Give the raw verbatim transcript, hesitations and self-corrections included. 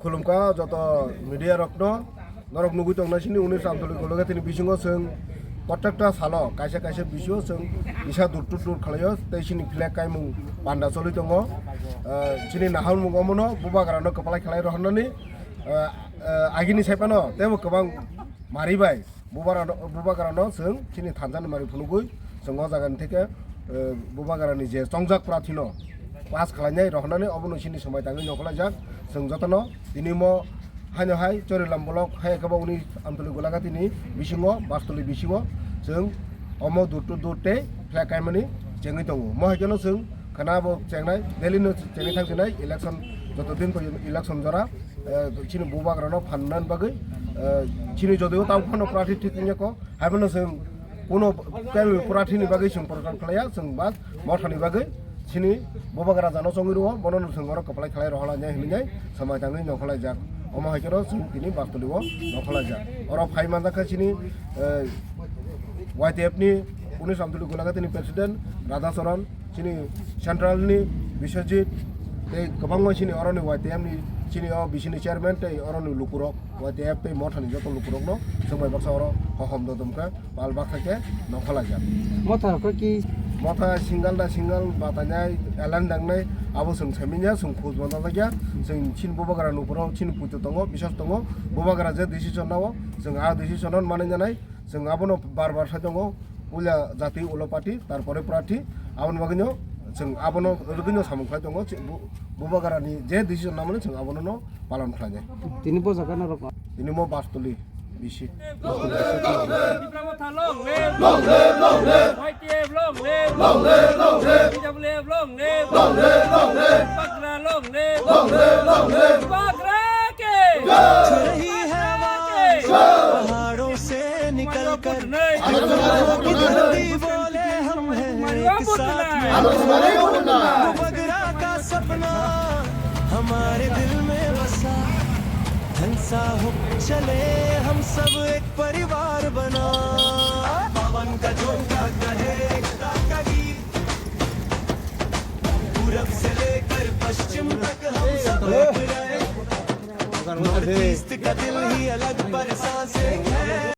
Khulumkha joto media rokno, norok nugwi tongnai sini uni Samtuli Golagati ni bisingo chwng protekta salo kaisa kaisa bisio chwng kisa dur dur dur khwlaio tei sini flag kaimung panda choli tongo. Eh, chini naharmung omono bubagrano kwplai khlai rohornani, eh, eh, agini sai phano teibo kwbang mari bai bubagrano, bubagrano chwng chini thansa ni mari phunugwi chwng o jaga ni theke, eh, bubagrani je chongjak prathi no pass khlainai rohornani obono chini swmai tangwi nokhlaijak. Chwng jotono tini mo haino hai Chorilam block hai khe bo uni Amtuli Golagati ni bisingo Bastuli bisingo chwng omo dur to dur tei flag kaimani chengwi tongo. Mo hai kheno chwng khana bo chengnai, daily no chengwi thang chengnai election, joto din ko election jora, eh, chini bubagrano phanna bagwi, eh, chini jodio tamo phano prathi thik wngya kho, hai phano chwng kuno tei prathi ni bagwi chwng program khlaiya, chwng bas mothani bagwi chini bubagra jano chongwi rwo, bono no chwng oro kwplai khlai rohorlainai hinwi nai swmai tangwi nokhlaijak. Omo hai kheno chwng tini Bastuli o nokhlaijak. Oro phai manjak kha chini, eh, Y T F ni uni Samtuli Golagati ni president Radha Charan, chini central ni Biswajit, tei kwbangma chini oroni Y T F ni chini o bisini chairman tei oroni lukurok, Y T F tei mothani joto lukurokno chwng bai baksa oro hohom dodom khe pal baksa khe nokhlaijak. Motha rok ki? Motha single da single batainai, elan dangnai, abo chwng saimanya, chwng khoj manjakya, chwng chini bubagra nukuro chini puito tongo, bisas tongo, bubagra je decision nao, chwng a decision no manwi nanai. Chwng abono bar bar sai tongo, puila jati ulo party, tarpore prathi, aboni bagwino chwng abono rwgwino samung khlai tongo, chwng bu-, bubagrani je decision namani chwng abono no palon khlainai. Tini bo jaga norok? Tini mo Bastuli bisi. Tipra Motha long live! Long live, long live! Y T F long live! Long live, long live! P W F long live! Long live, long live! Bubagra long live! Long live, long live! Bubagra ke! Jai! रही है आवाज पहाड़ों से निकल कर। कुदरती बोले हम हैं एक साथ में। बुबगरा का सपना हमारे दिल में बसा। हंसा हो चले हम सब एक परिवार बना। पवन का झोंका कहे एकता का गीत। पूरब से लेकर पश्चिम तक हम सब एक रहे। नॉर्थ ईस्ट का दिल ही अलग पर सांसें है।